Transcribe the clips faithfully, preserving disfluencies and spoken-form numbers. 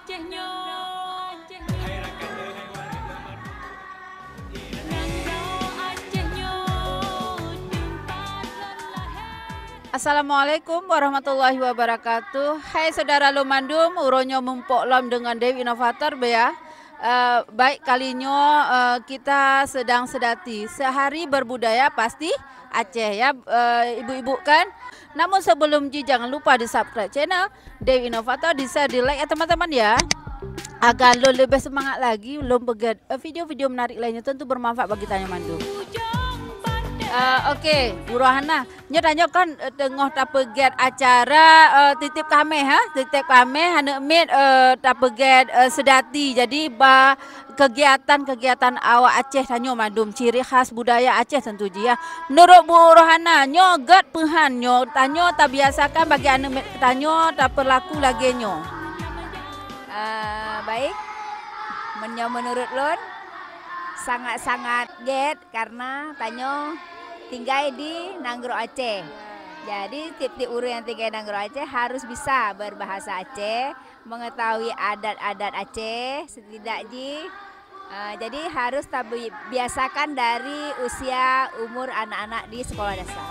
Aceh nyoe. Nanggroe Aceh nyoe teumpat lôn lahé. Assalamualaikum warahmatullahi wabarakatuh. Hai syedara lôn mandum, uroe nyoe mumpok lom deungon Dewi Inovator, beu ya. Eh, baik, kali nyoe, eh, kita sedang sedati. Sehari berbudaya pasti Aceh ya, eh, ibu-ibu kan. Namun sebelum ji jangan lupa di-subscribe channel Dewi Inovator, di-share, di-like ya teman-teman ya. Agar lôn leubeh seumangat lagi lôn peugét, eh, video-video menarik lainnya tentu bermanfaat bagi tanyoe mandum. Eh, oke, Bu Rohana. Nyoe tanyoe kan, eh, teungoh tapeugét acara, eh, titip kaméh, ha? Titip kaméh, aneuk miet, eh, tapeugét, eh, seudati. Jadi, ba kegiatan-kegiatan awak Aceh tanyoe mandum, ciri khas budaya Aceh tentu jih, ya. Menurut Bu Rohana, nyoe gét peuhan nyoe, tanyoe tabiasakan bagi aneuk miet tanyoe tapeulaku lagée nyoe. Eh, baik. Meunyoe menurut lôn, sangat-sangat gét karena tanyoe tinggai di nanggroe Aceh. Jadi, tiep-tiep ureuëng nyang tinggai nanggroe Aceh harus bisa berbahasa Aceh, mengetahui adat-adat Aceh, setidak jih, eh, jadi harus tabiasakan dari usia umur anak-anak di sekolah dasar.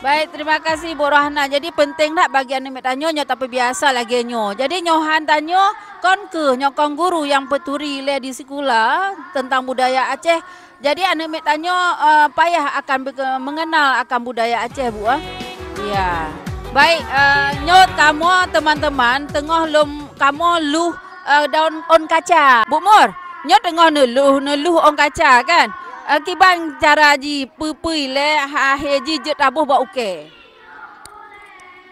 Baik, terima kasih Bu Rohana. Jadi penting that bagi aneuk miet tanyoe nyoe tapeubiasa lagée nyoe. Jadi nyoe han tanyoe kon keuh nyoe kon guru nyang peuturi lé di sikula tentang budaya Aceh. Jadi aneuk miet tanyoe, eh, payah akan beke-, mengenal akan budaya Aceh, Bu, eh. Ya. Baik, eh, nyoe kamoe teman-teman teungoh lom kamoe luh, eh, daun ôn kaca. Bu Mur, nyoe teungoh neuluh, neuluh ôn kaca kan? Eh, kiban cara ji peue-peue lé ha-, akhé ji jeuet taboh bak ukée.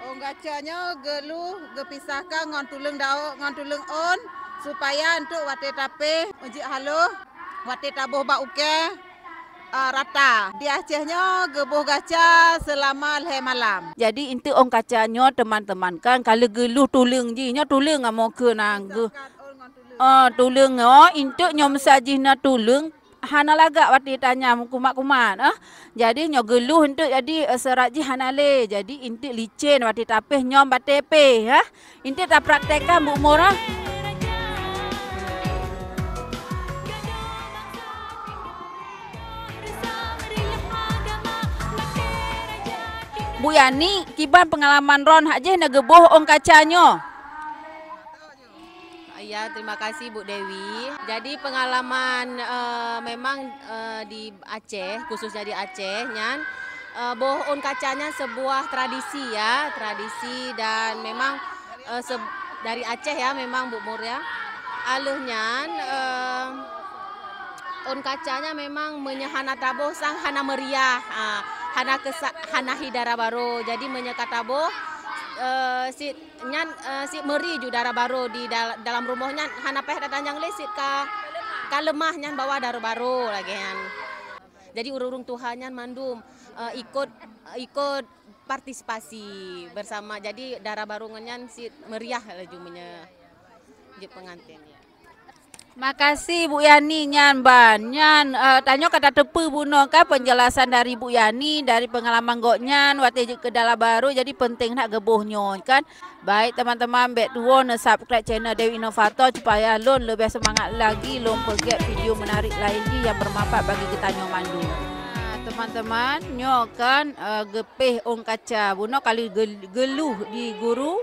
Ôn kaca nyoe geuluh geupisahkan ngon tuleueng daun, ngon tuleueng ôn, supaya entuk watée tapéh jeuet haloh, watée taboh bak ukée, eh, rata. Di Aceh nyoe geuboh kaca seulama lhée malam. Jadi, entuk ôn kaca nyoe, teman-teman, kan ka lheueh geuluh tuleueng jih. Nyoe tuleueng kamoe kheun na geuh. Misalkan ôn ngon tuleueng. Oh, tuleueng nyoe, entuk nyoe meusa jih na tuleueng, hana lagak watée tanyam kumat-kumat, eh. Jadi, nyoe geuluh entuk jadi, eh, seurat jih hana lé. Jadi, entuk licén watée tapéh nyoe batée péh, eh. Entuk tapraktekkan Bu Mur, eh. Bu Yani, kiban peungalaman droen hak jih neugeuboh ôn kaca nyoe? Ya, terima kasih, Bu Dewi. Jadi, pengalaman, eh, memang, eh, di Aceh, khususnya di Aceh nyan, eh, boh ôn kaca nyan sebuah tradisi, ya, tradisi dan memang, eh, se-, dari Aceh, ya, memang, Bu Mur, ya. Aleuh nyan, eh, ôn kaca nyan memang meunyoe hana taboh sang hana meriah, ah, hana kesa-, hana hi dara barô. Jadi, meunyoe ka taboh, eh, sit Nyan, eh, sit meuri ju dara barô di dal-, dalam rumoh nyan hana paih tatanyang lé sit ka, ka leumah nyan bawa dara barô lagée nyan. Jadi ureuëng-ureuëng tuha nyan mandum, eh, ikot, ikot partisipasi bersama. Jadi dara barô ngon nyan sit meriah laju meunyoe jeuet pengantin. Makasih Bu Yani nyan ban. Nyan, eh, tanyoe ka tateupeue bunoe kan penjelasan dari Bu Yani, dari pengalaman gobnyan watée jeuet keu dara barô, jadi penting that geuboh nyoe kan. Baik teman-teman, bék tuwoe neu-subscribe channel Dewi Inovator supaya lôn leubeh seumangat lagi lôn peugét video menarik laén jih nyang bermanfaat bagi geutanyoe mandum. Nah, teman-teman, nyoe kan, eh, geupéh ôn kaca. Bunoe kali geu-, geuluh di guru.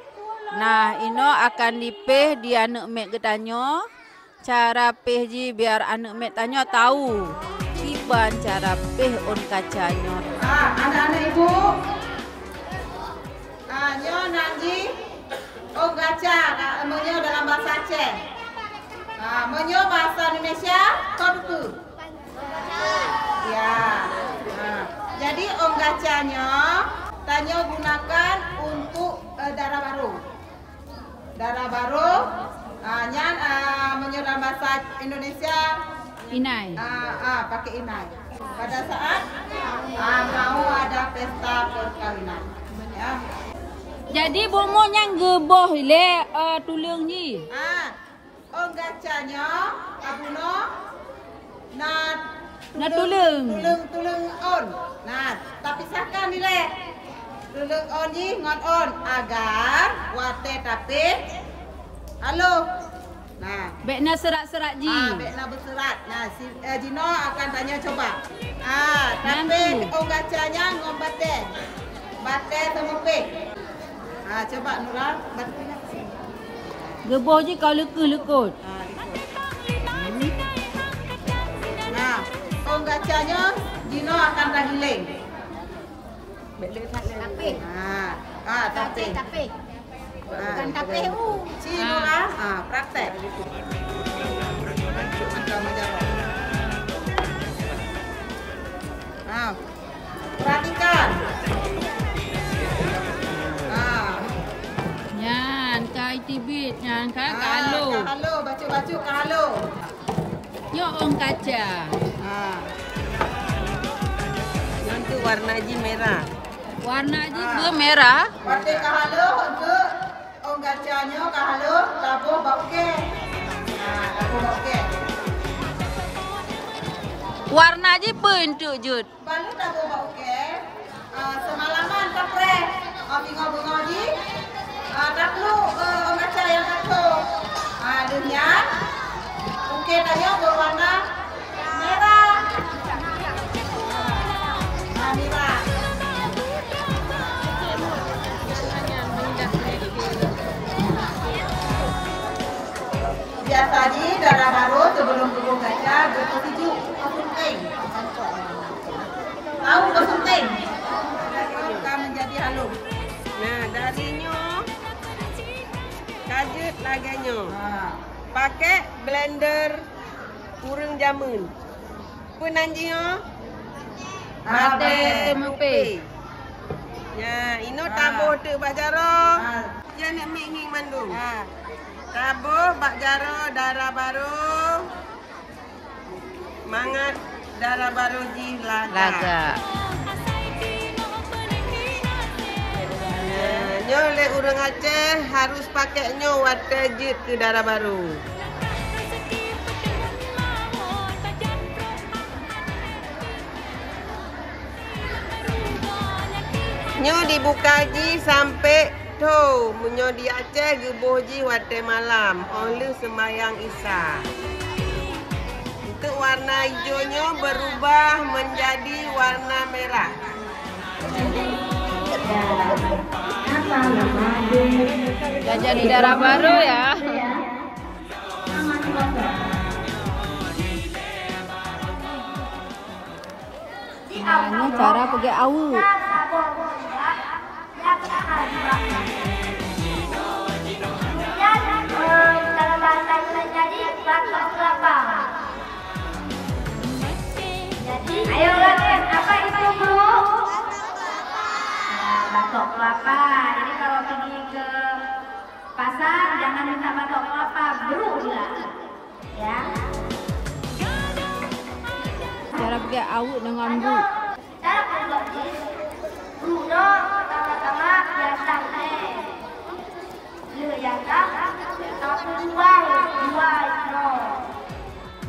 Nah, inoe akan dipéh di aneuk miet geutanyoe. Cara péh jih biar aneuk miet tanyoe tahu kiban cara péh ôn kaca nyoe. Ah, aneuk-aneuk ibu. Ah, nyoe nan jih ôn kaca, ah, meunyoe dalam bahasa Aceh. Ah, meunyoe bahasa Indonesia, kon peue? Ya. Ah, jadi ôn kaca nyoe tanyoe gunakan untuk, eh, dara barô. Dara barô, ah, nyan, ah, meunyoe dalam bahasa Indonesia, inai. Ah, ah, pakai inai. Pada saat, ah, mau ada pesta perkahwinan. Ya. Jadi, bumoe nyan geuboh lé, eh, tuleueng jih. Ah, ôn kaca nyoe, tabunoe, na Na tuleueng. Tuleueng, tuleueng ôn. Nah, tapisahkan ilée. Tuleueng ôn jih ngon ôn agar Batèe tapéh. Halo. Nah. Bèk na seurat-seurat jih. Ah, bèk na beuseurat. Nah, si, eh, jinoe akan tanyoe cuba. Ah, tapéh ôn gaca nyan ngon batèe. Batèe teumupéh. Ah, cuba Nura, bantu nyan. Geuboh jih ka leukeuh-leukot. Ah, leukot. Nah, ôn gaca nyoe jinoe akan tagiléng. Tapéh. Ah, ah, tapéh. Tapéh. Bukan tapéh u. Ci Nura, ah, praktek. Ah, perhatikan. Ah. Nyan, ka itibit, nyan, ka, ka halo. Ka halo, bacut-bacut ka halo. Nyoe ôn gaca. Ha. Nyoe tu warna jih merah. Warna jih beumerah. Watèe ka halo, untuk ôn gaca nyoe ka halo, taboh bak ukèe. Ha, taboh bak ukèe. Warna jih peue enteuk jeuet? Ban lheueh taboh bak ukèe, ah, seumalaman tapreh, ah, singoh beungoh jih, ah, tapluek, eh, ôn gaca nyang ka tho. Ah, lheueh nyan, ukèe tanyoe beuwarna merah. Ah, merah. Biasa jih dara barô sigohlom geuboh gaca geupeusijuek, geupeuseunteng. Tahu geupeuseunteng. Ka menjadi halus. Nah, dari nyoe ka jeuet lagèe nyoe. Ha. Pakai blender ureueng jameun. Peue nan jih nyoe? Ah, batèe teumupéh. Nyan, inoe taboh teuk bak jaroe. Ah. Nyan ngieng-ngieng mandum. Ah. Taboh bak jaroe dara barô. Mangat dara barô jih lagak. Lagak. Nyan, nyoe lé ureueng Aceh harus pakai nyoe watèe jeuet keu dara barô. Nyoe dibuka jih sampoe tho, meunyoe di Aceh geuboh jih watèe malam, 'oh lheueh seumayang Isa. Untuk warna ijo nyoe berubah menjadi warna merah. Dah jadi dara barô, ya. Nah, ini cara peugèt aweuek. Ayo ulangi, apa itu, Guru? Nah, batok kelapa. Jadi kalau pergi ke pasar, jangan minta batok kelapa, bruk je lah. Ya. Cara peugèt aweuek deungon bruk. Cara peubuet jih, bruk nyoe sama-sama biasa teh. Lheueh nyan ka, tapeubuai, buai nyoe.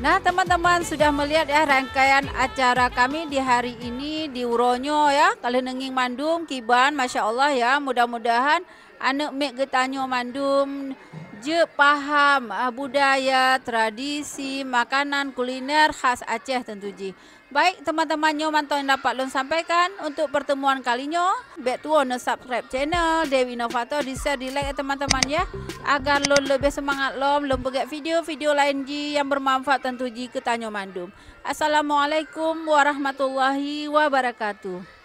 Nah, teman-teman sudah melihat ya rangkaian acara kami di hari ini di uroe nyoe ya. Ka lheueh neungieng mandum kiban, masya Allah ya. Mudah-mudahan aneuk miet geutanyoe mandum jeuet paham, ah, budaya, tradisi, makanan, kuliner khas Aceh tentu jih. Baik, teman-teman, nyoe mantong nyang dapat lôn sampaikan untuk pertemuan kali nyoe. Bèk tuwoe neusubscribe channel Dewi Inovator, di-share, di-like ya teman-teman ya, agar lôn leubeh seumangat lom lôn peugèt video-video laén jih nyang bermanfaat tentu jih keu tanyoe mandum. Assalamualaikum warahmatullahi wabarakatuh.